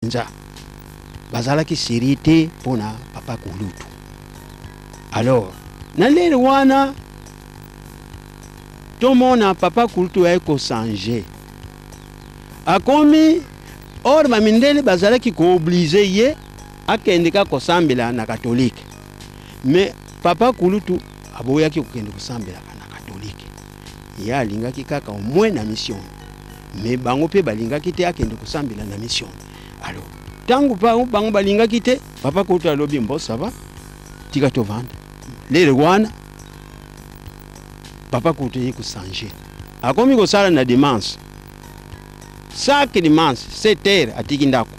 Mpenza bazalaki serie te mpo na papa kulutu. Alors na lere wana tomona papa kulutu aye kosange akomi or bamindele bazalaki kooblige ye akende kaka kosambela na katolike, mais papa kulutu aboyaki kokende kosambelaka na katolike. Ye alingaki kaka au moins na mission, mais bango mpe balingaki te akende kosambela na mission. Alors ntango bango balingaki te, papa kulutu alobi mbo ça va, tika tovanda. Lere wana papa kulutu ye kosange, akomi kosala na dimanche, chaque dimanche 7 heures atiki ndako,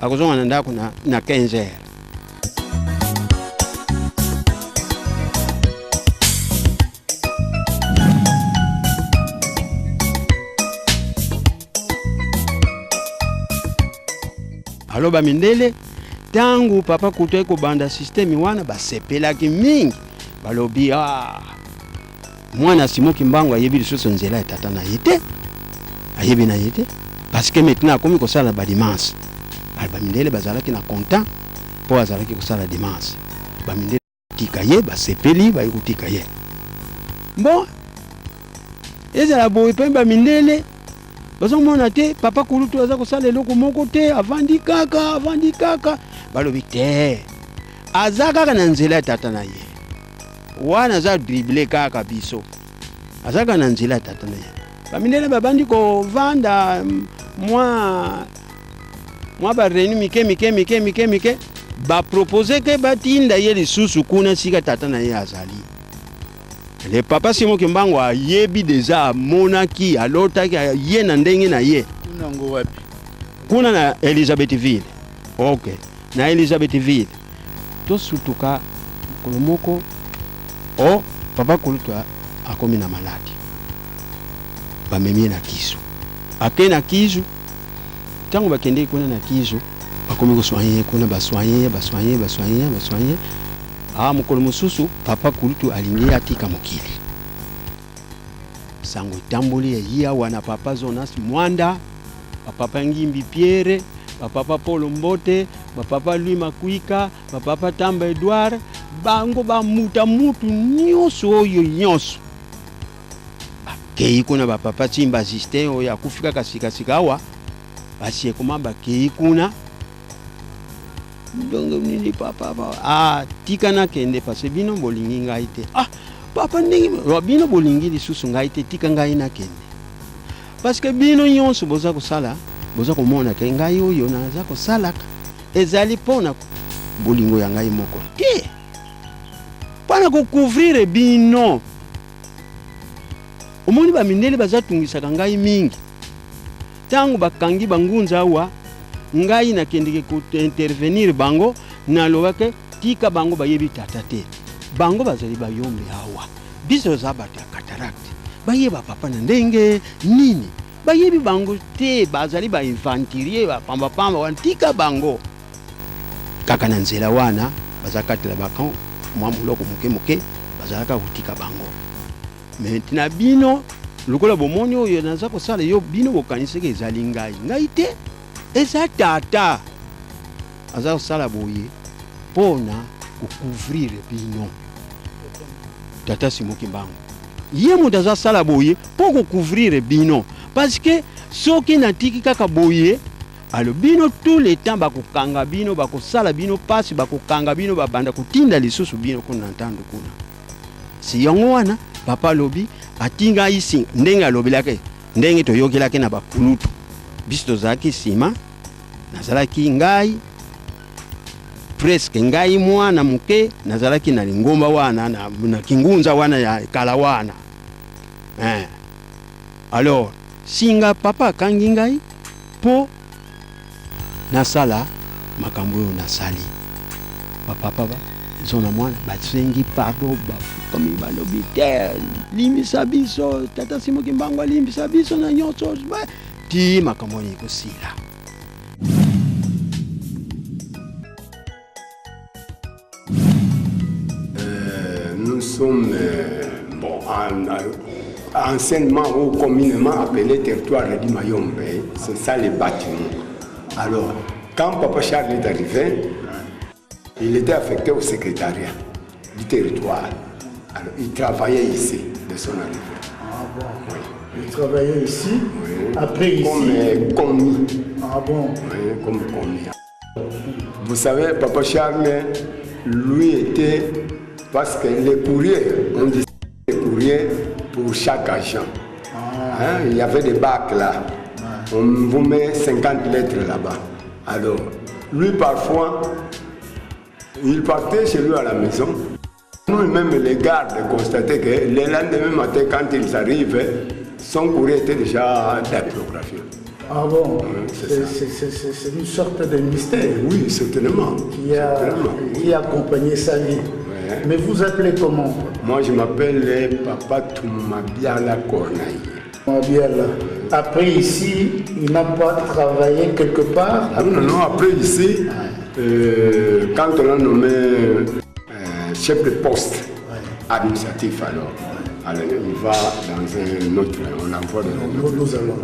akozonga na ndako na 15 heures. Alo ba mindele tangu papa kutu ekobanda systeme wana basepelaki mingi, balobi ah, mwana Simon Kimbangu ayebi lisusu nzela ya tata na ye te, ayebi na ye te parce que maintenant akomi kosala ba dimanche. Ba mindele bazalaki na content po azalaki kosala dimanche, ba mindele tika ye, basepeli baye kotika ye. Bon, ezala boye mpe bamindele bazomona te papa kulutu aza kosala eloko moko te, avandi kaka, avandi kaka. Balobi te, aza kaka na nzela ya tata na ye wana, aza drible kaka biso, aza kaka na nzela ya tata na ye. Bamindele babandi kovanda mwa mwa ba réunion mike mike mike mike mike, ba propose ke batinda ye lisusu kuna sika tata na ye azali. Le papa Simon Kimbangu ayebi deja, amonaki, alotaki ye na ndenge na ye. Kuna ngo wapi? Kuna na Elizabethville. Ok, na Elizabethville tosutuka mokolo moko o papa kulutu akomi na maladi, bamemi ye na Kizu, ake na Kizu. Ntango bakendeki kuna na Kizu, bakomi kosoigne ye kuna, basoigne ye, basoigne ye, basoigne ye, basoigne ye. Ah, mokolo mosusu papa kulutu alingi ye atika mokili. Sango etamboli eyi awa na papa Jonas Mwanda, bapapa Ngimbi Pierre, bapapa Paul Mbote, bapapa Louis Makuika, bapapa Tamba Edouard, bango bamuta mutu nyonso oyo nyonso bakei kuna. Bapapa Tsimba Justin oyo akufi kaka sikasika awa, basiekoma bakei kuna. Ndongo nini papa, ah, tika nakende parce bino bolingi ngai te. Ah papa, ndenge bino bolingi lisusu ngai te, tika ngai nakende parce que bino nyonso boza kosala, boza komona ke ngai oyo naza kosalaka ezali mpona bolingo ya ngai moko te, mpona kocouvrir bino. Omoni bamindele bazatungisaka ngai mingi. Ntango bakangi bangunza awa, ngai nakendeke kointervenir bango, nalobake tika bango, bayebi tata te, bango bazali bayombe awa, biso toza bato ya cataracte, bayeba papa na ndenge nini? Bayebi bango te, bazali ba aventurier, bapambapamba wana, tika bango kaka na nzela wana, baza katela bakan mwa moloko moke moke, bazalaka kotika bango. Maintenant bino lokola bomoni oyo naza kosala yo, bino bokanisaki ezali ngai, ngai te, eza tata aza kosala boye mpona kocouvrir bino. Tata Simon Kimbangu ye moto aza sala boye mpo kocouvrir bino, parce que soki natiki kaka boye, alo bino tout le temps bakokanga bino, bakosala bino pasi, bakokanga bino, babanda kotinda lisusu bino kuna na ntandu kuna. Si yango wana papa alobi ati ngai singa, ndenge alobelaki, ndenge toyokelaki na bakulutu, biso tozalaki nsima, nazalaki ngai presque ngai mwana moke, nazalaki na lingomba wana na kingunza wana ya kala wana. Alors singa papa akangi ngai mpo nasala makambo oyo nasali. Bapapa zona mwana basengi pardon, bafukami, balobi te, limbisa biso tata Simon Kimbangu, alimbisa biso na nyonso ti makambo oyo ekosila. Nous sommes bon, anciennement ou communément appelé territoire du Mayombe. C'est ça les bâtiments. Alors, quand Papa Charles est arrivé, il était affecté au secrétariat du territoire. Alors, il travaillait ici, de son arrivée. Ah bon Oui. Il travaillait ici, Oui. après ici. Comme commis. Ah bon Oui, comme commis. Vous savez, Papa Charles, lui était. Parce que les courriers, on dit les courriers pour chaque agent. Hein, il y avait des bacs là. On vous met 50 lettres là-bas. Alors, lui, parfois, il partait chez lui à la maison. Nous-mêmes, les gardes constataient que le lendemain matin, quand ils arrivent, son courrier était déjà dactylographié. Ah bon Oui, c'est C'est- ça. C'est une sorte de mystère Oui, certainement. qui a, Certainement. qui a accompagné sa vie. Ouais. Mais vous appelez comment? Moi, je m'appelle Papa Toumabiala Corneille. Mabiala. Après ici, il n'a pas travaillé quelque part. Non, non, non, après ici, quand on l'a nommé chef de poste administratif, alors il va dans un autre, on l'envoie dans un Nous, autre. nous allons.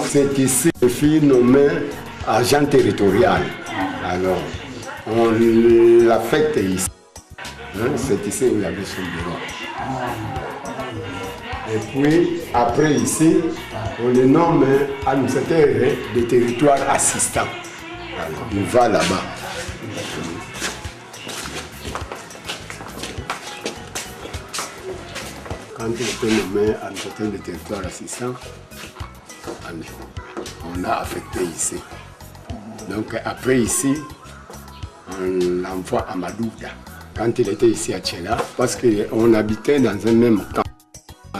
C'est ici que fut nommé agent territorial. Alors, on l'affecte ici. Hein, c'est ici où il avait son bureau. Et puis, après ici, on le nomme administrateur de territoire assistant. Alors, il va là-bas. Quand il était nommé administrateur de territoire assistant, on l'a affecté ici. Donc après ici, on l'envoie à Madouda. Quand il était ici à Tchela, parce qu'on habitait dans un même camp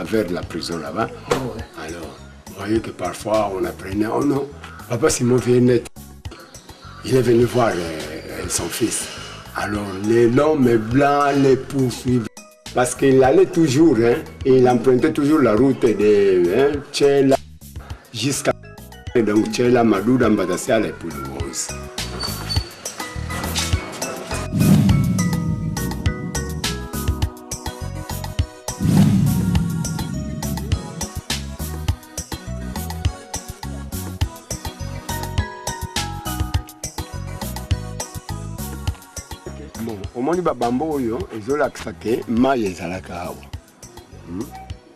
vers la prison là-bas. Alors, vous voyez que parfois on apprenait, oh non, papa Simon vient net. Il est venu voir son fils. Alors les l'homme blanc les poursuivait. Parce qu'il allait toujours, hein, il empruntait toujours la route de hein, Tchela jusqu'à donc Tchela, Madouda, Mbadassia, les Poulouos. Bon, omoni babambo oyo ezolakisa ke mai ezalaka awa.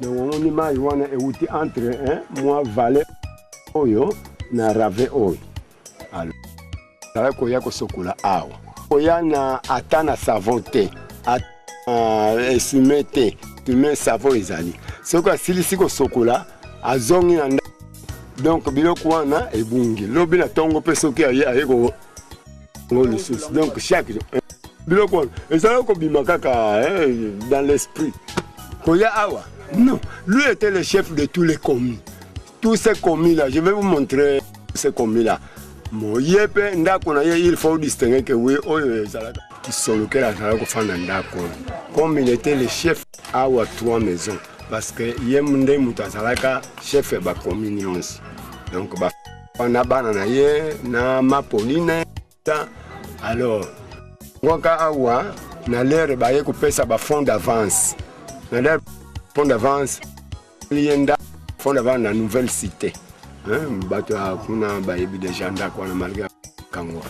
Donc omoni mai wana euti entre hein, mwa vallée oyo na rave oyo. Alors, ezalaki koya kosokola awa, koya na ata na savon te, ata esume te, tume savon ezali soki asilisi kosokola azongi na ndako. Donc biloko wana ebungi lobi na ntongo mpe soki aye aye ko ngo lisusu. Donc chaque jour biloko wana ezalaki kobima kaka hein, dans l'esprit koya awa. Non, lui était le chef de tous les commis, tous ces commis là. Je vais vous montrer ces commis là. Bon, ye mpe ndako na ye, il faut distinguer que oui, oyo ezalaka kisolokela, azalaka kofanda ndako oyo. Comme il était le chef awa, trois maisons, parce que ye nde moto azalaka chef ya bakomi nyonso. Donc na bana na ye na mapoline ta. Alors ngoka awa na lere baye kopesa bafond d'avance, na lere fond d'avance ye nda fond d'avance na nouvelle cité. Hein, bato ya kuna bayebi deja ndako wana malgré kango.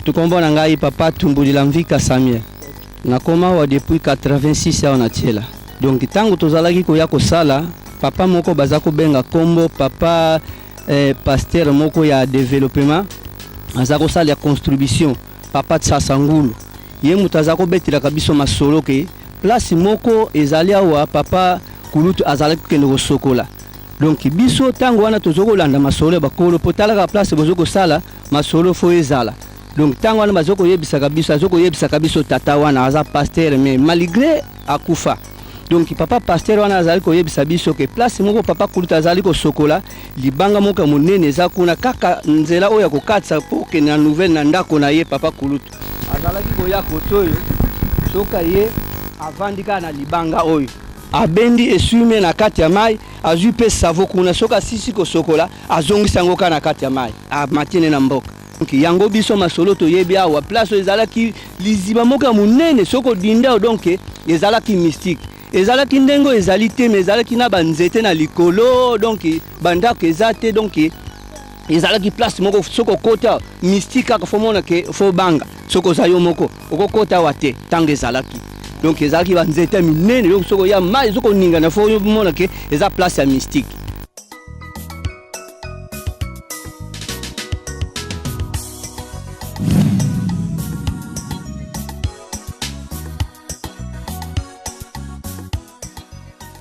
Tukombo na ngai Papa Tumbulila Mvika Samuel. Nakoma awa depuis 86 awa na Tshela. Donc ntango tozalaki koya kosala, papa moko baza kobenga kombo papa pasteur moko ya développement aza kosala ya contribution, papa Tsasa Ngulu. Ye moto aza kobetelaka biso masolo ke place moko ezali awa papa Kulutu azalaki kokende kosokola. Donc biso ntango wana tozo kolanda masolo ya bakolo po talaka place bozo kosala masolo fo ezala. Donc ntango wana bazo koyebisaka biso, azo koyebisaka biso tata wana aza pasteur mais malgré akufa. Donc papa pasteur wana azali koyebisa biso ke place moko papa Kulutu azali kosokola, libanga moko ya monene eza kuna kaka nzela oyo ya kokatisa po okende na nouvelle na ndako na ye. Papa Kulutu azalaki koya kote oyo, soka ye avandi kaka na libanga oyo. Abendi essuie-main na kati ya mayi, azui pe savon kuna, soki asilisi kosokola, azongisi yango kaka na kati ya mayi, amati ne na mboka. Donc yango biso masolo toyebi awa, place oyo ezalaki liziba moko ya monene, soki odindi awa donc ezalaki mystique. Ezalaki ndenge oyo ezali te, mais ezalaki na ba nzete na likolo, donc ba ndako eza te, donc ezalaki place moko soki okoti awa mystique kaka, faut omona ke faut obanga, soki oza yo moko okokota awa te tango ezalaki. Donc ezalaki ba nzete ya minene, donc soki oya mayi ezo koningana, faut omona ke eza place ya mystique.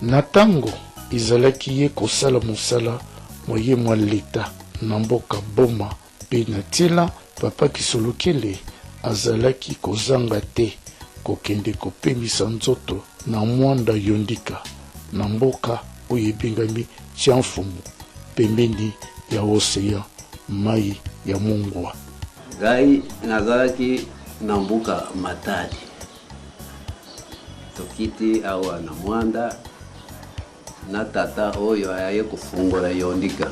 Na tango ezalaki ye kosala mosala mwa ye mwa leta na mboka Boma mpe na Tshela, Papa Kisolokele azalaki kozanga te kokende kopemisa nzoto na Mwanda Yondika, na mboka oyo ebengami Tshiamfumu, pembeni ya ocean, mayi ya mungwa. Ngai nazalaki na mboka Matadi. Tokiti awa na Mwanda na tata oyo aye kofungola Yondika.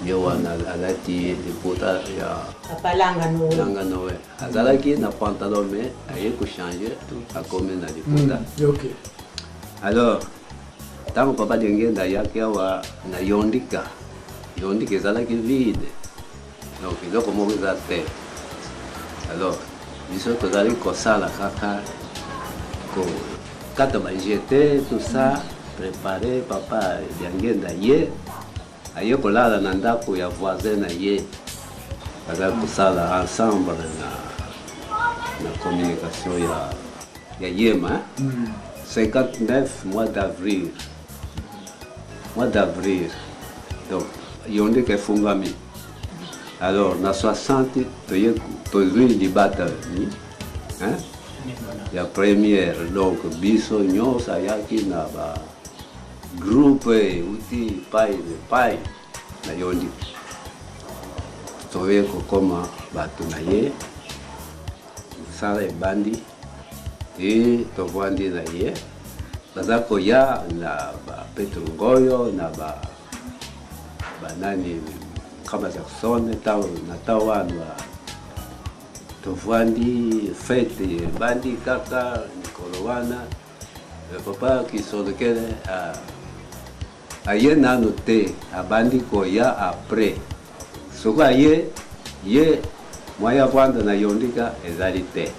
Ye wana alati liputa ya Papa Langa Noe. Langa Noe. Azalaki na pantalon mais aye ko changer akomi na liputa. Okay. Alors tango Papa Diangienda ayaki awa na Yondika, Yondika ezalaki vide. Donc eloko moko eza te. Alors biso tozali kosala kaka kokata ba jete tout ça, preparer Papa Diangienda ye aye kolala na ndako ya voisin na ye, bazali kosala ensemble na communication ya Yema, hein? 59 mois d'avril, mois d'avril, donc Yondika efungami. Alors na 60 toye tozwi libata ni, hein? Ya première, donc biso nyonso ayaki na ba groupe euti pai ne pai na Yondika, toye kokoma bato na ye, mosala ebandi e tovandi na ye, baza koya na ba Petro Ngoyo na ba banani Kama Jackson, na ntango wana tovandi fete ebandi kaka mikolo wana. Papa Kisolokele aye nano te, abandi koya après. Soki aye ye moyen avanda na Yondika ezali te,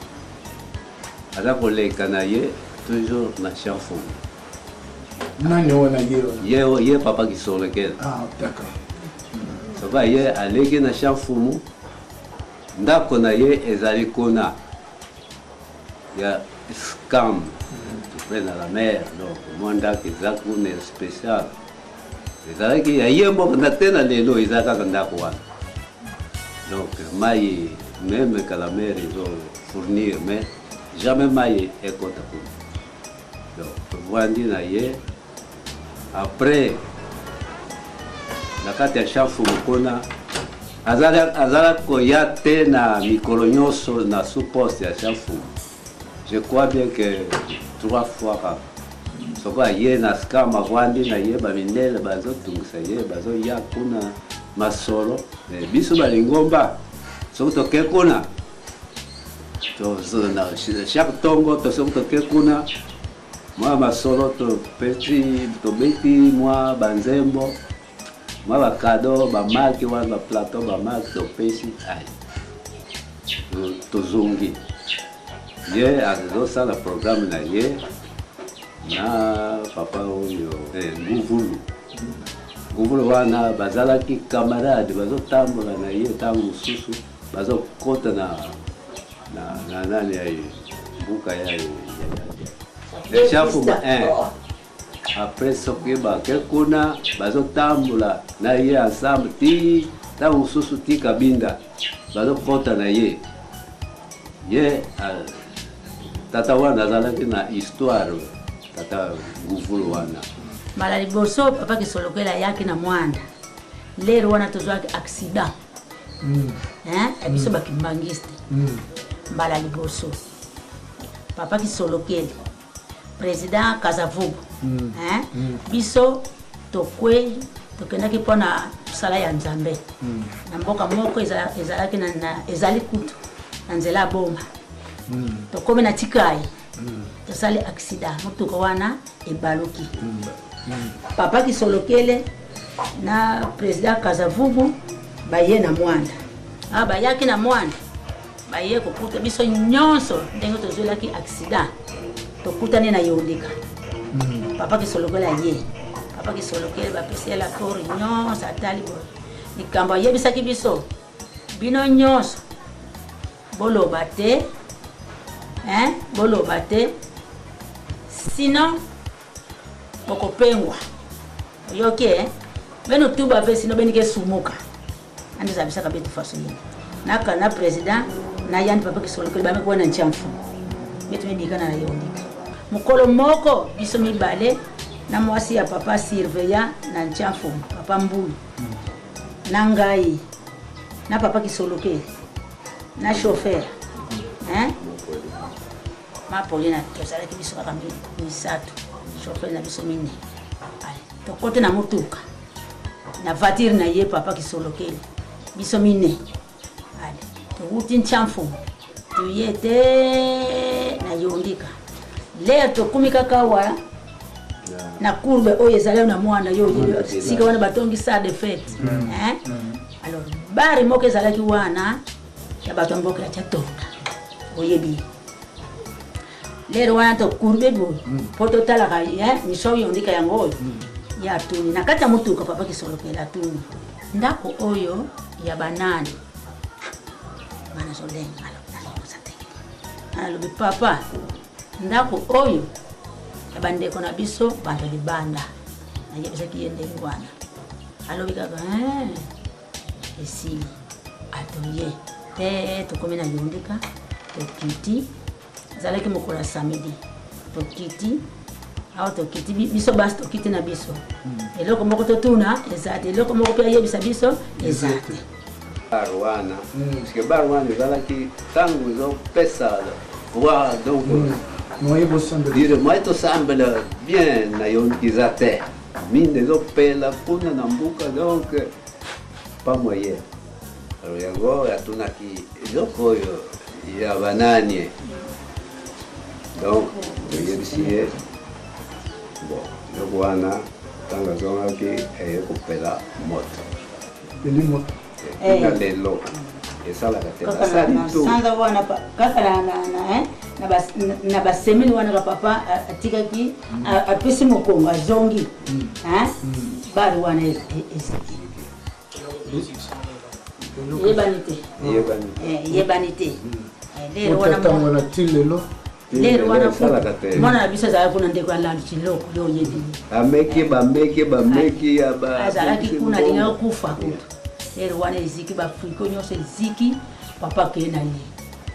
aza koleka na ye toujours na Chamfumu. Nani wana ye wana? Ye, ye Papa Kisolokele. Ah, d'accord. Soki aye aleki na Chamfumu, ndako na ye ezali kuna ya Scam, tout près na la mer. Donc mwa ndako eza kuna ya spécial, ezalaki ya ye moko na te na lelo eza kaka ndako wana. Donc mai même que la mer ezo fournir, mais jamais mai ekota kuna. Donc tovandi na ye après na kati ya Chamfumu kuna, azala koya te na mikolo nyonso na sous-poste ya Chamfumu. Je crois bien que 3 fois kaka. Soki aye na Scam avandi na ye, ba mindele bazotungisa ye, bazoya kuna masolo. Mais biso balingomba soki toke kuna, chaque tongo to soki toke kuna mwa masolo topesi, tobeti mwa banzembo, mwa bakado, bamaki wana, baplateau, bamaki topesi, ai tozongi. Ye azosala programme na ye na papa oyo Nguvulu. Nguvulu wana bazalaki camarade, bazotambola na ye ntango mosusu bazokota na nani ya mbuka ya ya Chamfumu 1. Après soki bake kuna bazotambola na ye ensemble ti ntango mosusu ti Kabinda bazokota na ye. Ye tata wana azalaki na histoire, tata Nguvulu wana. Mbala liboso Papa Kisolokele ayaki na Mwanda, lero wana tozwaki accident. Hein, ya biso ba kimbangiste. Mbala liboso Papa Kisolokele. Président Kasavubu, hein? Biso tokwei, tokendaki mpona mosala ya Nzambe na mboka moko ezalaki ezali kutu na nzela ya Boma. Tokomi na Tikai, tosali accident, motuka wana ebaluki. Papa Kisolokele na président Kasavubu baye na Mwanda. Ah, bayaki na Mwanda, baye kokuta biso nyonso ndenge tozwelaki accident, tokutani na Yondika. Papa Kisolokele aye, papa Kisolokele bapesi ye rapport nyonso, atali boye likambo ayebisaki biso: "Bino nyonso boloba te, hein? Boloba te, sinon bokopengwa." Oyoki e beno tuba ve sino benike sumuka andi zabisaka betu faso yini naka na président na yani papa Kisolokele bamekuwa na nchamfu betu mibika na Yondika. Mokolo moko biso mibale na mwasi ya papa surveillant na nchamfu, papa Mbulu, na ngai na papa Kisolokele na chauffeur, hein? Mapolina, tozalaki biso kaka misato, chauffeur na biso mine. Tokote na motuka na voiture na ye papa Kisolokele, biso mine. Ale, towuti Nchamfumu, toye te na Yondika. Lere tokumi kaka awa na courbe oyo ezali na mwana yo sika wana batongi salle de fête, hein? Alors bar moko ezalaki wana ya bato ya mboka ya Tyatonga, oyebi. Lere wana tocourber boye mpo totalaka miso oyo Yondika yango oyo. Ye atuni na kati ya motuka, papa Kisolokele atuni: "Ndako oyo ya banani?" Nga nazolenga, nazokosa te. Alobi: "Papa, ndako oyo ya bandeko na biso bato libanda." Nayebisaki ye ndenge wana, alobi kaka esili. Atoye te, tokomi na Yondika, tokiti. Ezalaki mokolo ya samedi. Tokiti awa, tokiti biso basi, tokiti na biso. Eloko moko totuna eza te, eloko moko mpe ayebisa biso eza te. Bar wana, parce que bar wana ezalaki ntango ezopesa roi, donc moye bosambela. Dire moye tosambela bien na yo eza te, minda ezopela kuna na mbuka, donc pas moyen. Alors yango atunaki: "Eloko oyo ya banani?" Donc toyebisi ye. Bon, eloko wana ntango azongaki, eye kopela moto. Peli moto. Tina lelo esalaka te. Kaka basali na tu sanza wana, kaka na, hein, na basemaine wana ka papa atikaki, apesi mokongo, azongi, hein, bar wana eziki, eyebani te. Eyebani. Eyebani te. Lere wana otata wana ti lelo. Lere wana esalaka te. Mwana na biso azalaki kuna, ndeko ya Landu Ciloko, yo oyebi. Bameki, bameki, bameki ya ba Azalaki kuna, alingaki kufa kutu. Lere wana eziki, bafrigo nyonso eziki. Papa akei na ye,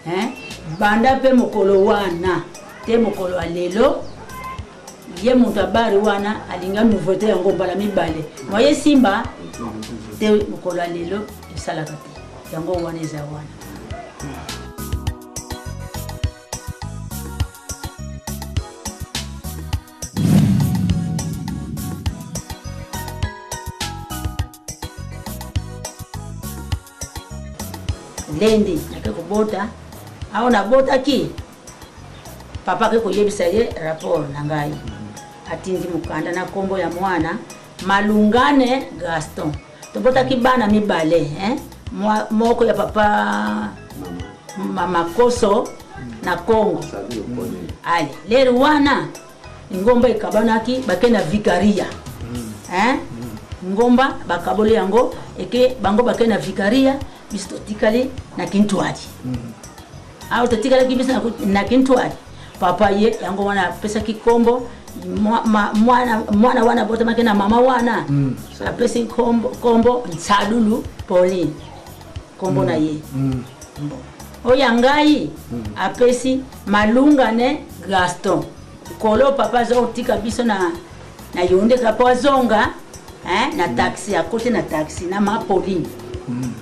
hein? Banda mpe mokolo wana te, mokolo ya lelo, ye moto abari wana alinga nouveauté yango mbala mibale moye simba te. Mokolo ya lelo esalaka te, yango wana eza wana. Lendi nake kobota awa, nabotaki, papa ake koyebisa ye rapport na ngai, atindi mokanda na nkombo ya mwana Malungane Gaston. Tobotaki bana mibale, hein? Moko ya papa mama Koso na Congo. Ale, lere wana ngomba ekabanaki, bake na vicaria, hein? Ngomba bakaboli yango eke, bango bake na vicaria, biso totikali na Kintwadi. Awa totikalaki biso na Kintwadi. Papa ye yango wana apesaki nkombo mwana wana abotamaki na mama wana, apesi nkombo Nsadulu Pauline, nkombo na ye. Bon. Oyo ya ngai apesi Malungane Gaston. Kolo papa aza kotika biso na Yondeka mpo azonga, hein, na taxi, akoti na taxi na ma Pauline.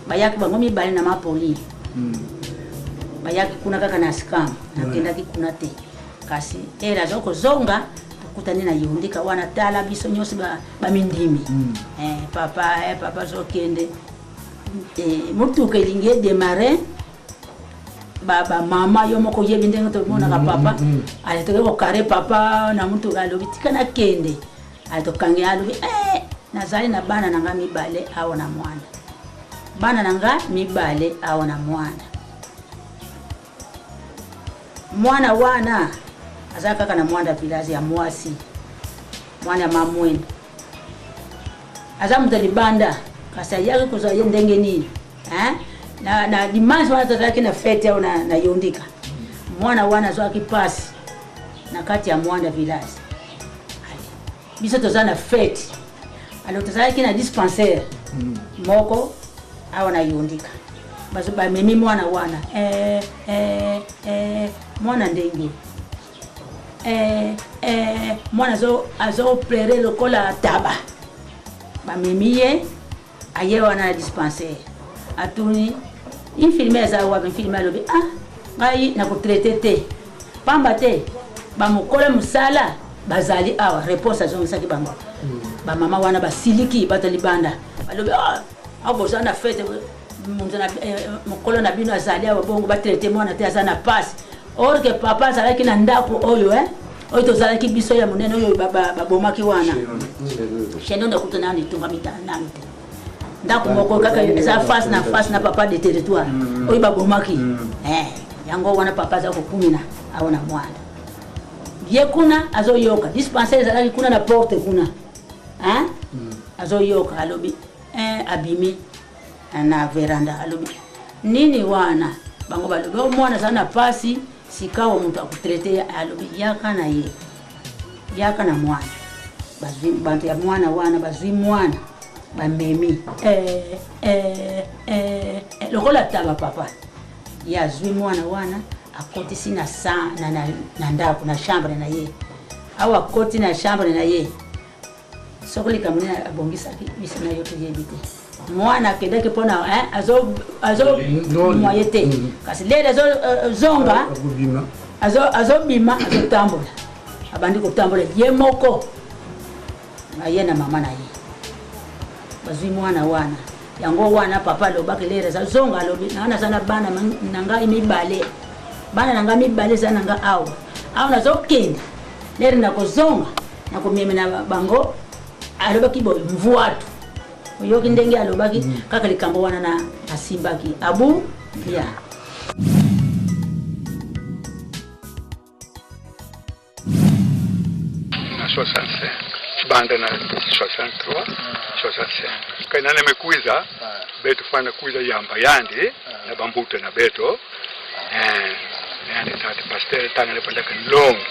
Bayaki bango mibale na ma Pauline, bayaki kuna kaka na scam. Nakendaki kuna te. Kasi ere aza kozonga, tokutani na Yondika wana, tala biso nyonso bamindimi ba papa papa azokende, motuka elingi edémarrer, bamama yo moko oyebi ndenge tomonaka papa. Ale toke kokare papa na motuka, alobi tika nakende. Ale tokangi, alobi nazali na bana na nga mibale awa na mwana, bana na nga mibale awa na mwana. Mwana wana aza kaka na mwana village ya mwasi, mwana ya mamwene, aza moto ya libanda, kasi ayaki kozwa ye ndenge nini, hein? Na dimanche wana tozalaki na fête awa na Yondika, mwana wana azwaki pasi na kati ya mwana village. Biso toza na fête, alors tozalaki na dispensaire moko awa na Yondika, bamemi mwana wana, mwana ndenge mwana azopleurer lokola taba. Bamemi ye, aye wana na dispensaire, atuni infirmier aza wapi. Infirmier alobi: "Ah, ngai nakotraiter te, pamba te bamokolo mosala bazali awa." Réponse azongisaki bango. Bamama wana basiliki, bato libanda balobi: "Ah, awa boza na fête, mokolo na bino azali awa, bongo batraiter mwana te, aza na pasi." Or que papa azalaki na ndako oyo, oyo tozalaki biso ya monene, oyo babomaki wana chenondo, kuta nanu etongami nanu te, ndako moko kaka eza face na face na papa de territoire oyo babomaki. Yango wana papa aza kokumina awa na mwana ye kuna, azoyoka dispensaire ezalaki kuna na porte kuna, azoyoka, alobi, abimi na veranda, alobi: "Nini wana?" Bango balobi: "O, mwana aza na pasi, sikawa moto akotraiter." Alobi: "Yaka na ye, yaka na mwana." Bazwi bato ya mwana wana, bazwi mwana, bamemi, lokola taba. Papa ye azwi mwana wana, akotisi na ndako, na chambre na ye. Awa akoti na chambre na ye, soki likambo nini abongisaki, biso na yo toyebi te. Mwana akendaki mpona azomwa ye te, kasi lere azozonga, azobima, azotambola, abandi kotambola ye moko, aye na mama na ye, bazwi mwana wana. Yango wana papa alobaki, lere azazonga, alobi: "Nanga naza na bana na ngai mibale, bana na ngai mibale eza na nga awa awa, nazokende, lere nakozonga nakomemela bango." Alobaki boye mvwatu, oyoki ndenge alobaki kaka likambo wana na asimbaki abu ya. Na 65, banda na 63, 65 kainana mekuiza beto fana kuiza yamba yandi na bambuta na beto, yandi tata pasteur tanga lepandaka longi,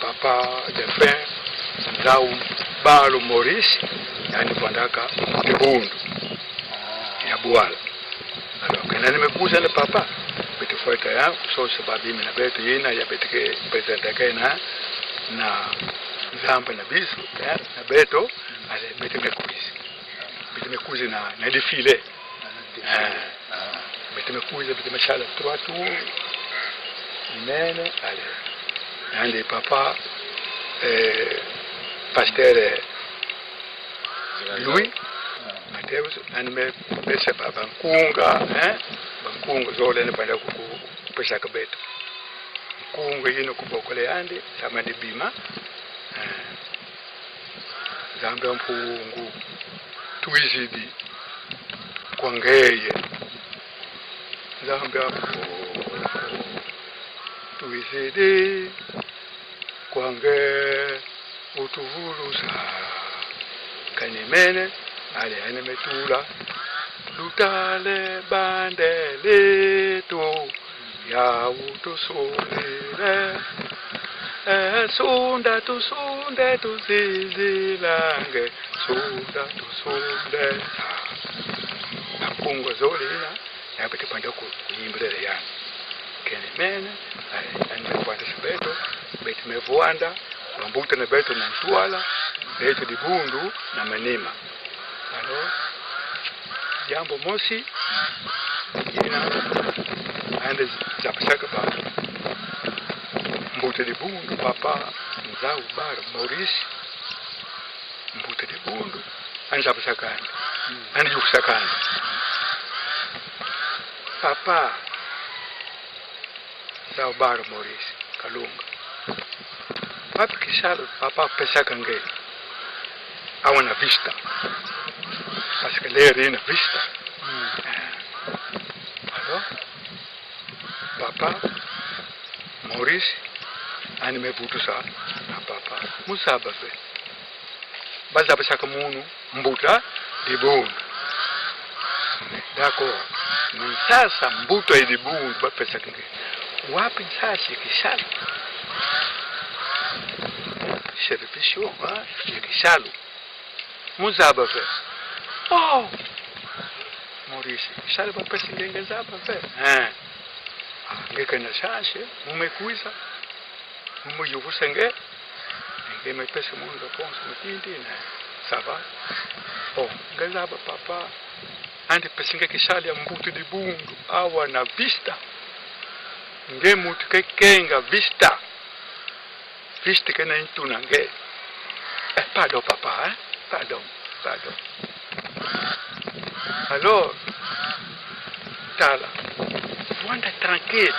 papa défunt Nzau Balo Maurice, yandi pandaka Tebundu ya Bwala. Alors kainana mekuiza na papa beto fuata ya sosa babimi na beto yina ya beto ke president kaina na nzambe na biso na beto ale beto mekuizi, beto mekuizi na défilé, beto mekuizi, beto meshala trois tours inene. Ale yandi papa pasteur Louis Mateus nani me pesa ba bankunga, bankunga zolene panda kupesaka beto nkunga yino kubokole yandi sama de bima. Nzambe mpungu tuizidi kwangeye, Nzambe mpungu tuizidi kwange utuvulusa kanimene ale ane metula lutale bandeletu ya utusulile, sunda tusunde tuzizilange, sunda tusunde akungo zolina yapete panda kuyimbirira yani kene mene ane kwanda sibeto beto mevuanda bambuta na beto na ntwala beto dibundu na manima. Alors jambo mosi ina ande zapasaka ba Mbuta Libundu, papa Nzau Bar Maurice Mbuta Libundu anzabusakanda andiyukusakanda papa Nzau Bar Maurice Kalunga papi Kisalo papa pesaka nge awa na vista parce que l'air ina vista. Alors papa Maurice ani mevutusa na papa Musaba fe bazabisaka munu Mbuta Libundu. D'accord, mais sasa Mbuta Libundu bapesaka nge wapi nsasi Kisalo service ya Kisalo Muzaba fe oh Maurice Kisalo bapesa ngenge zaba fe eh ngeke na chance mumekuiza mumuyuvuse nge nge mepesa munu réponse mutindi na ça va. Bon, ngezaba papa andi pesa nge Kisalo ya Mbutu Libundu awa na vista nge mutu ke kenga vista vista ke na intuna nge eh, pardon papa hein? Pardon, pardon. Alors tala vwanda tranquille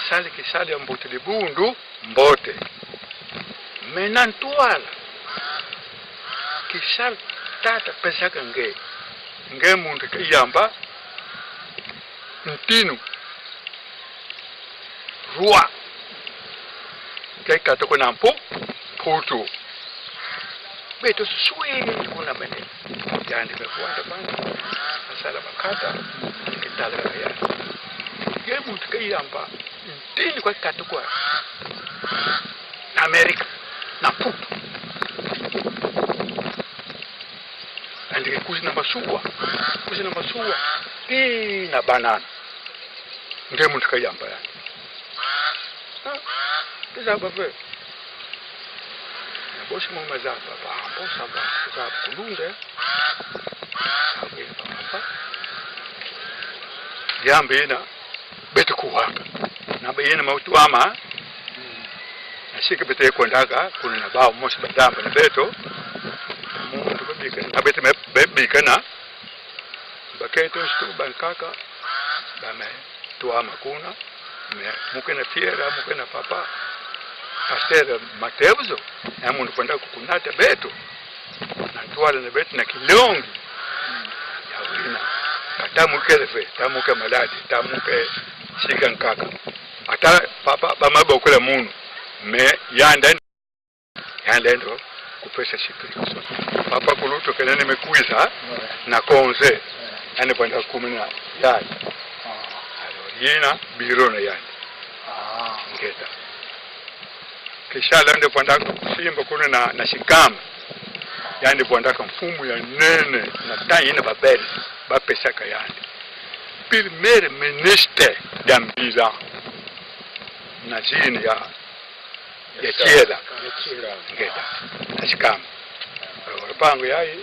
sale Kisalo ya Mbutu Libundu mbote maintenant twala Kisalo tata pesaka nge nge muntu ke yamba ntinu roi ke katoko na mpo putu beto swini kuna mene yandi mefuanda bana asala bakata ketala ya nge muntu ke yamba ntinu kwa katoko na Amerika na putu andike kuzi na masuwa kuzi na masuwa ti na banana nge muntu ke yamba yani tizaba fe na bosi mo mazaba ba bosa ba za kulunde sabe papa yambe ina betu kuwaka na bayena mautu ama nasike bete kwendaka kuna na bao mosi badamba na beto muntu babika na bete bebika na baketo stu bankaka bame tuama kuna me muke na fiera muke na papa pasteur Matebuzo na muntu kwenda kukunata beto na twala na beto na kilongi ya wina katamuke lefe tamuke maladi tamuke shika nkaka ata papa bamabokela munu me yanda yanda ndo kupesa shipiri papa kuluto kenene mekuiza na konze ane kwenda kumina yai yina biro na yandi ngeta kishala ndo kwenda kusimba kuna na shikama yandi kwenda mfumu ya nene na tayina babeli bapesaka yandi premier ministre d'Ambila na zini ya Chiela ngeta ashikama lupango yayi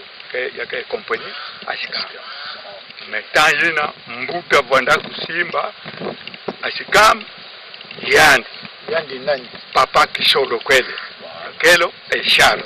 yake compagnie ashikama mais tayina mbuta vanda kusimba ashikama yandi yandi nani papa Kisolo kwele kelo esharo.